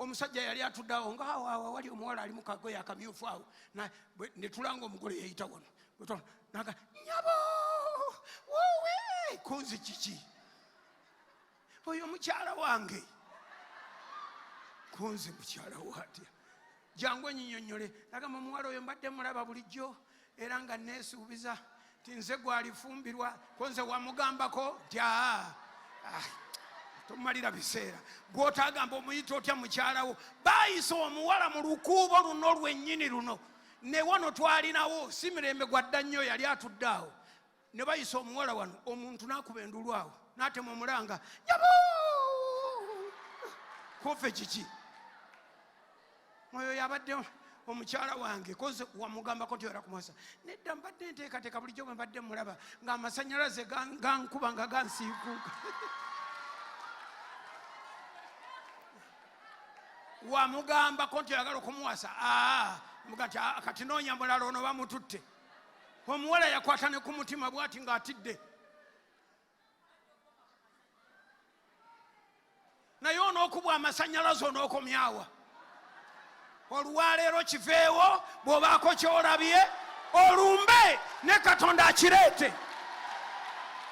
Omusajja yali atudde awo nga awo awo wali omuwala ali mu kagoye akamyufu awo, ne tulanga omugole yeyita wano. Naga nyabo wowe kunzi kiki oyo mukyala wange kunzi mukyala watya jangu enyinyonyole. Nagamba omuwala oyo mbadde mulaba bulijjo era nga nesuubiza nti nze gwalifumbirwa, ko nze wamugambako nti aa, ah, tomalira biseera gwotagamba omuyita otya mukyalawo. Bayisa omuwala mu lukuubo luno lwennyini luno, ne wano twalinawo si mirembe gwadda nnyo, yali atudde awo ne bayisa omuwala wano, omuntu n'akuba endulu awo n'atema omulanga nyabo kofe kiki oyo yabadde omukyala wange, koze wamugambako nti oyala kumuwasa. Nedda, mbadde nteekateeka bulijjo bwe mbadde mulaba ng'amasanyalaze gankuba nga gansiikuuka. Wamugambako nti oyagala okumuwasa? Aa, muga nti, "Ah, kati noonya mulala, ono bamututte." Omuwala yakwata ne ku mutima bw'ati ng'atidde, naye onookubwa amasanyalaze onookomyawa. Olwaleero kiveewo, bw'obaako kyolabye olumbe ne Katonda akireete.